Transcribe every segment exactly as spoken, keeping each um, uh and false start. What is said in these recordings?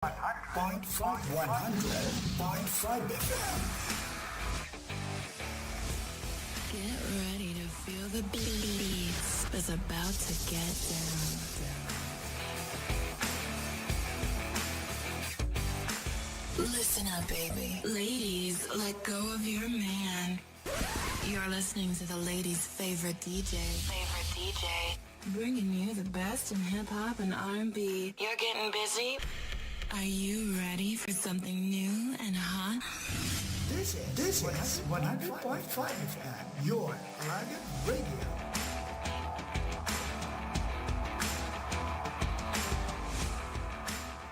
Point five, one hundred point five F M. Get ready to feel the beats that's about to get down. Listen up, baby. Ladies, let go of your man. You're listening to the ladies' favorite D J. Favorite D J. Bringing you the best in hip hop and R and B. You're getting busy? Are you ready for something new and hot? This is, this is one hundred point five F M, your Raga Radio.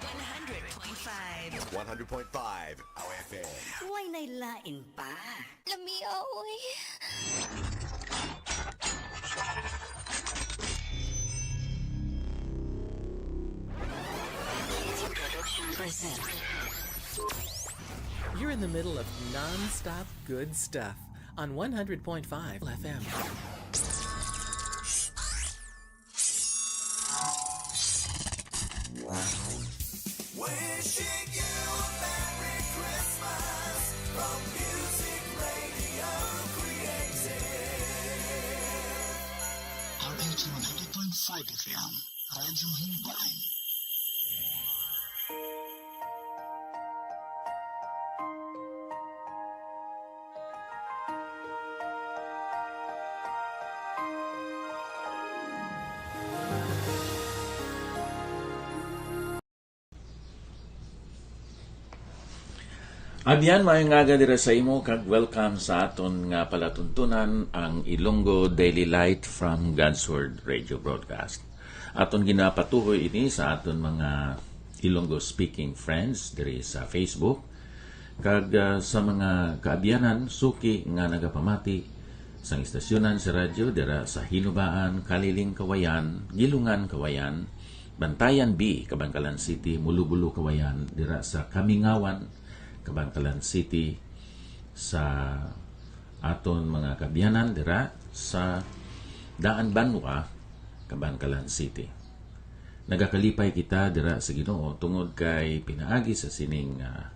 One hundred point five. One hundred point five, our F M. Way nay lain pa. Lamia, oy. You're in the middle of non-stop good stuff on one hundred point five F M. Wishing you a Merry Christmas from Music Radio Creative. R L G one hundred point five F M, Radyo Himbalan. Abyan, maayong aga dira sa imo, kag welcome sa aton nga palatuntunan, ang Ilonggo Daily Light from God's Word Radio Broadcast. Aton ginapatuhoy ini sa aton mga Ilonggo speaking friends diri sa Facebook, kag, ah, sa mga kaabyanan suki nga nagapamati sang istasyonan sa radyo dira sa Hinubaan, Kaliling, Kawayan, Gilungan, Kawayan, Bantayan B, Kabankalan City, Mulubulo, Kawayan, dira sa Kamingawan, Kabankalan City, sa aton mga kaabyanan dira sa Daan Banwa, Kabankalan City. Nagakalipay kita dira sa Ginoo tungod kay pinaagi sa sining, ah,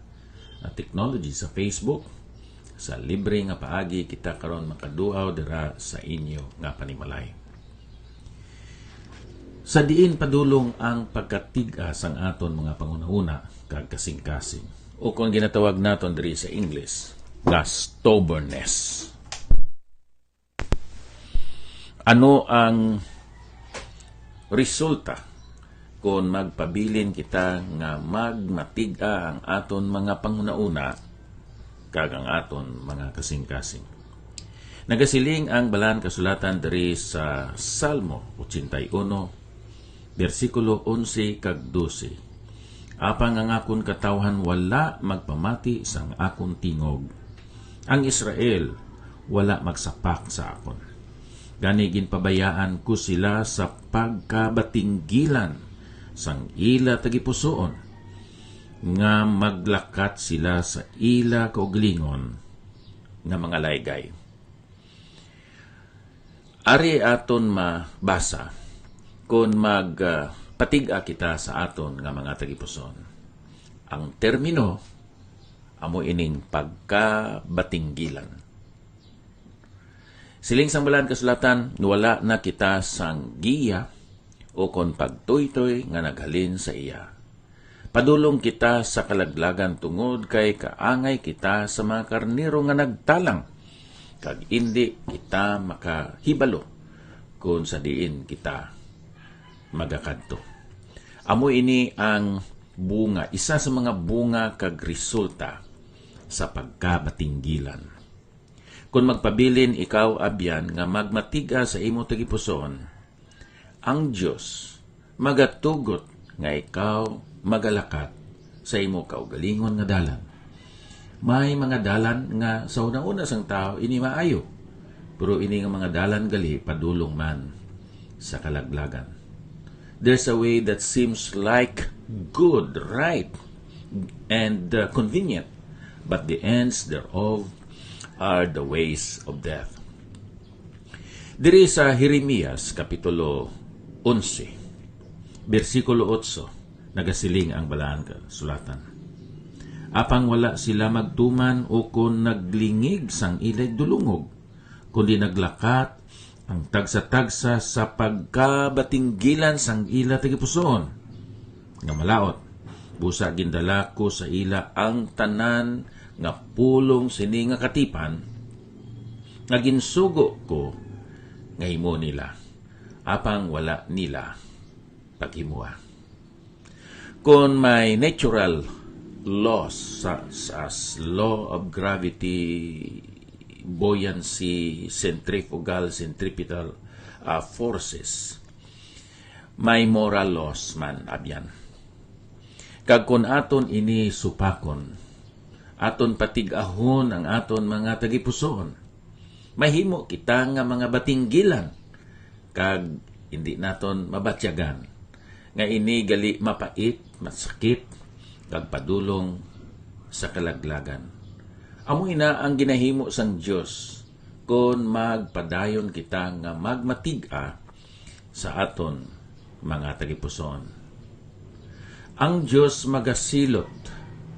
ah, technology sa Facebook, sa libre nga paagi kita karon makaduaw dira sa inyo nga panimalay. Sa diin padulong ang pagkatig-a sang aton mga panghunahuna kag kasingkasing, o kon ginatawag naton diri sa English nga stubbornness. Ano ang resulta kon magpabilin kita nga magmatig-a ang aton mga panghunahuna kag ang aton mga kasingkasing? Nagasiling ang Balaan Kasulatan diri sa Salmo ochenta y uno, bersikulo onse kag dose, "Apang ang akon katawhan wala magpamati sang akon tingog, ang Israel wala magsapak sa akon. Gani ginpabayaan ko sila sa pagkabatinggilan sang ila tagipusoon, nga maglakat sila sa ila kaugalingon nga mga laygay." Ari aton mabasa kon mag, ah, patig-a kita sa aton nga mga tagipusoon. Ang termino amo ining pagkabatinggilan. Siling sang Balaan Kasulatan, wala na kita sang giya o kon pagtuytoy nga naghalin sa iya. Padulong kita sa kalaglagan tungod kay kaangay kita sa mga karnero nga nagtalang, kag indi kita makahibalo kon sa diin kita magakadto. Amo ini ang bunga, isa sa mga bunga kag resulta sa pagkabatinggilan. Kon magpabilin ikaw, abyan, nga magmatig-a sa imo tagipusoon, ang Dios magatugot nga ikaw magalakat sa imo kaugalingon nga dalan. May mga dalan nga sa hunahuna sang tawo ini maayo, pero ini nga mga dalan gali padulong man sa kalaglagan. There's a way that seems like good, right, and, uh, convenient, but the ends thereof are the ways of death. Diri sa Jeremias Kapitulo onse, bersikulo otso, Nagasiling ang Balaan Kasulatan, "Apang wala sila magtuman ukon naglingig sang ilay dulungog, kundi naglakat ang tagsa-tagsa sa pagkabatinggilan sang ila tagipusoon nga malaut. Busa gindala ko sa ila ang tanan nga pulong sini nga katipan nga ginsugo ko nga himo nila, apang wala nila paghimoa." Kon may natural laws such as law of gravity, buoyancy, centrifugal, centripetal, ah, forces, may moral laws man, abyan. Kag kon aton ini supakon, aton patig-ahon ang aton mga tagipusoon, mahimo kita nga mga batinggilan, kag hindi naton mabatyagan nga ini gali mapait, masakit, kag padulong sa kalaglagan. Amo ina ang ginahimo sang Dios kon magpadayon kita nga magmatig-a sa aton mga tagipusoon. Ang Dios magasilot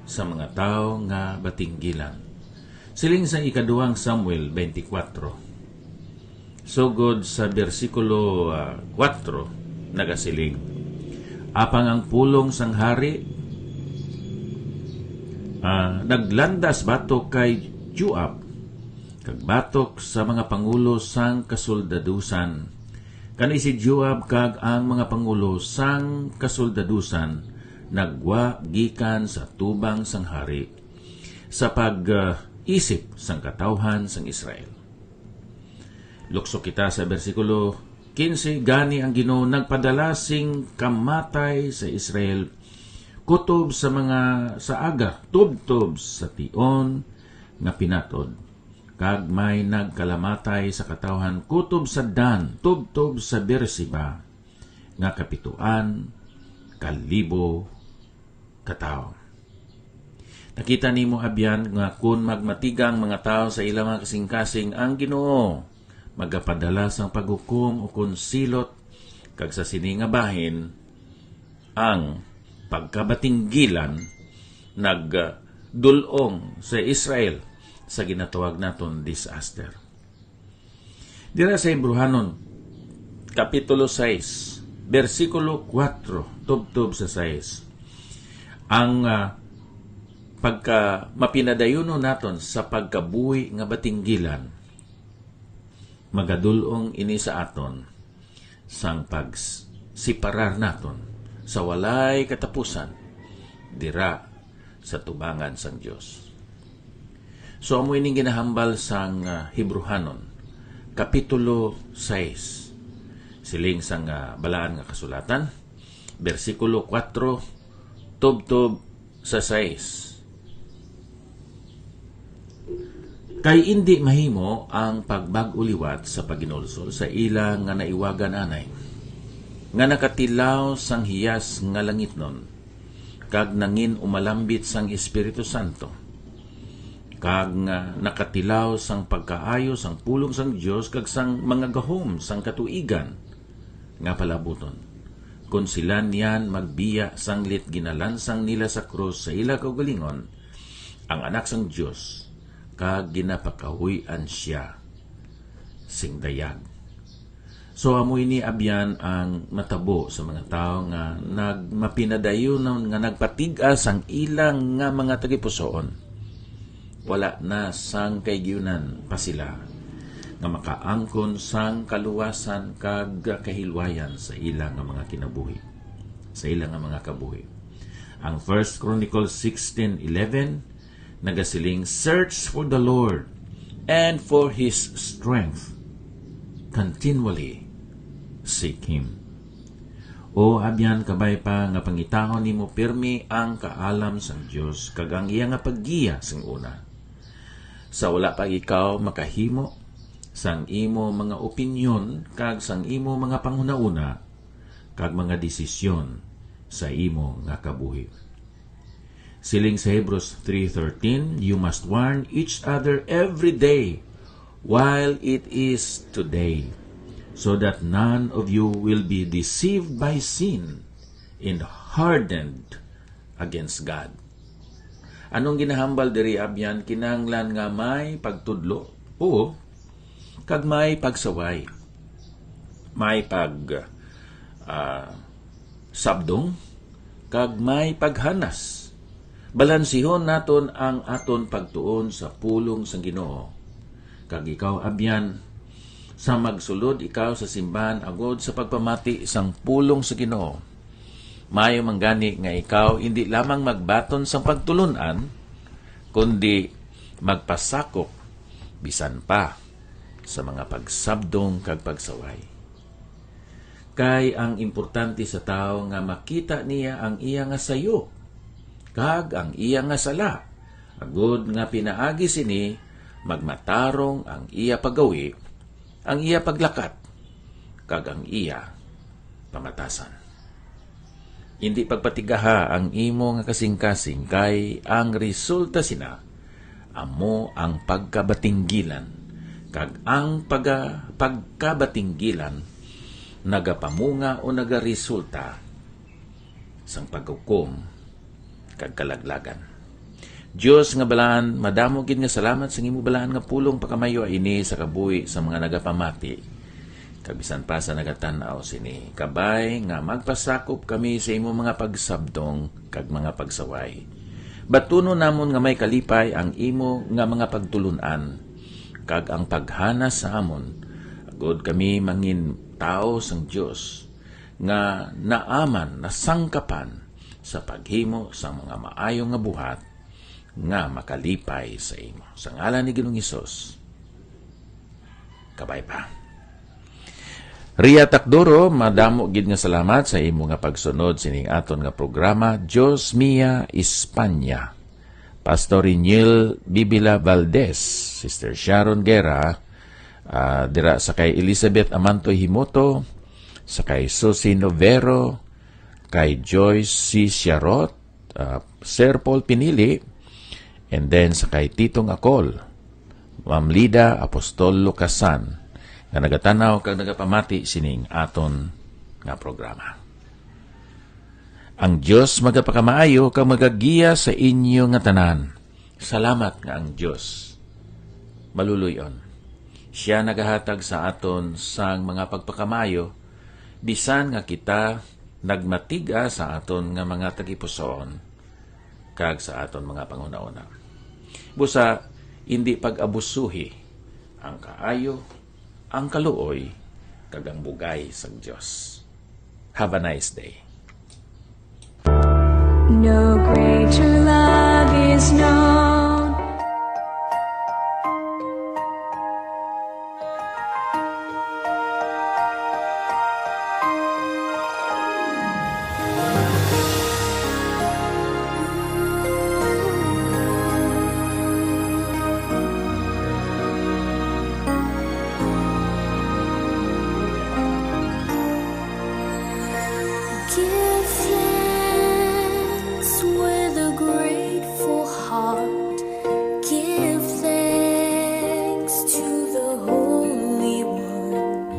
sa mga tawo nga batinggilan. Siling sa ikaduhang Samuel twenty-four, sugod sa bersikulo, ah, kuwatro, nagasiling, "Apang ang pulong sang hari, ah, naglandas batok kay Joab, kag batok sa mga pangulo sang kasoldadusan. Kani si Joab kag ang mga pangulo sang kasoldadusan naggwa gikan sa tubang sang hari sa pag-isip sang katawhan sang Israel." Lukso kita sa bersikulo quince, "Gani ang Ginoo nagpadala sing kamatay sa Israel, kutob sa mga sa aga, tubtob sa tion nga pinatod, kag may nagkalamatay sa katawhan kutob sa Dan, tubtob sa Beersheba, nga kapituan ka libo ka tawo." Nakita nimo, abyan, nga kon magmatiga ang mga tawo sa ila mga kasingkasing, ang Ginoo magapadala sang paghukom ukon silot, kag sa sini nga bahin, ang pagkabatinggilan nagdul-ong sa Israel sa ginatawag naton disaster. Dira sa Hebrehanon, Kapitulo sais, bersikulo kuwatro tubtob sa sais, ang, ah, pagka mapinadayunon naton sa pagkabuhi nga batinggilan, magadul-ong ini sa aton sang pagsiparar naton sa walay katapusan dira sa tubangan sang Dios. So, amo ining ginahambal sang, ah, Hebrehanon, Kapitulo sais. Siling sang, ah, Balaan nga Kasulatan, bersikulo kuwatro tubtob sa sais, "Kay indi mahimo ang pagbag-o liwat sa paghinulsol sa ila nga naiwagan anay, nga nakatilaw sang hiyas nga langitnon, kag nangin-umalambit sang Espiritu Santo, kag nga nakatilaw sang pagkaayo sang pulong sang Dios kag sang mga gahom sang katuigan nga palabuton, kon sila niyan magbiya sanglit ginalansang nila sa krus sa ila kaugalingon ang Anak sang Dios, kag ginapakahuy-an sia sing dayag." So, amo ini, abyan, ang matabo sa mga tawo nga nagmapinadayunon nga nagpatig-a sang ila nga mga tagipusoon. Wala na sang kaigyunan pa sila nga makaangkon sang kaluwasan kag kahilwayan sa ila nga mga kinabuhi, sa ila nga mga kabuhi. Ang First Chronicles sixteen eleven nagasiling, "Search for the Lord and for his strength. Continually seek him." O abyan, kabay pa nga pangitaon nimo pirmi ang kaalam sang Dios kag ang iya nga paggiya sing una, sa wala pa ikaw makahimo sang imo mga opinyon kag sang imo mga panghunahuna kag mga desisyon sa imo nga kabuhi. Siling sa Hebrews three thirteen, "You must warn each other every day while it is today, so that none of you will be deceived by sin in the hardened against God. Anong ginahambal diri, abyan? Kinahanglan nga may pagtudlo, oo, kag may pagsaway, may pag, ah, sabdong, kag may paghanas. Balansihon naton ang aton pagtuon sa pulong sang Ginoo. Kag ikaw, abyan, sa magsulod ikaw sa simbahan agod sa pagpamati sang pulong sa Ginoo, maayo man gani nga ikaw indi lamang magbaton sang pagtulon-an, kundi magpasakop bisan pa sa mga pagsabdong kag pagsaway. Kay ang importante sa tawo nga makita niya ang iya nga sayo kag ang iya nga sala, agod nga pinaagi sini magmatarong ang iya paggawi, ang iya paglakat, kag ang iya pamatasan. Indi pagpatigaha ang imo nga kasingkasing, kay ang resulta sina amo ang pagkabatinggilan, kag ang paga-, pagkabatinggilan nagapamunga o nagaresulta sang paghukom kag kalaglagan. Dios nga balaan, madamo gid nga salamat sa imo balaan nga pulong. Pakamayo ini sa kabuhi sa mga nagapamati, kag bisan pa sa nagatan-aw sini. Kabay nga magpasakop kami sa imo mga pagsabdong kag mga pagsaway. Batunon namon nga may kalipay ang imo nga mga pagtulon-an, kag ang paghanas sa amon, agod kami mangin tawo sang Dios nga naaman, nasangkapan sa paghimo sang mga maayo nga buhat nga makalipay sa imo. Sa ngalan ni Ginoong Hesus, kabay pa. Ria Takduro, madamo gid nga salamat sa imo nga pagsunod sining aton nga programa, Dios Mia España. Pastor Riniel Bibila Valdez, Sister Sharon Guerra, ah, dira sa kay Elizabeth Amantoy Himoto, sa kay Susie Novero, kay Joyce C. Siarot, ah, Sir Paul Pinili, and then sa kay Titong Akol, Ma'am Lida Apostol Lucasan, nga nagatan-aw kag nagapamati sining aton nga programa. Ang Dios magapakamaayo kag magagiya sa inyo nga tanan. Salamat nga ang Dios maluloy-on. Sia nagahatag sa aton sang mga pagpakamaayo, bisan nga kita nagmatig-a sa aton nga mga tagipusoon kag sa aton mga panghunahuna. Busa, indi pag-abusuhi ang kaayo, ang kaluoy, kag ang bugay sang Dios. Have a nice day. No greater love is known. Give thanks with a grateful heart. Give thanks to the Holy One.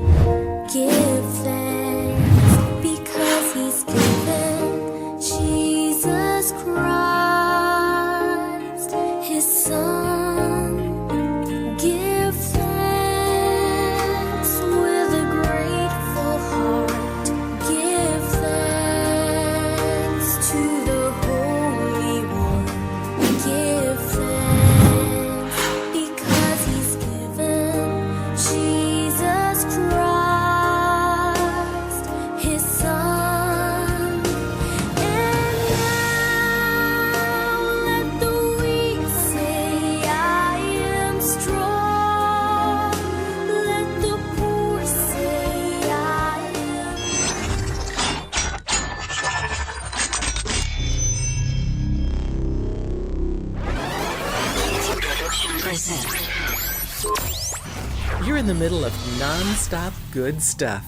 Give thanks because He's given Jesus Christ, His Son. Give thanks with a grateful heart. Give thanks to the Holy One. Give thanks because He's given Jesus Christ, His Son. And now let the weak say, "I am strong." Let the poor say, "I am." You're in the middle of non-stop good stuff.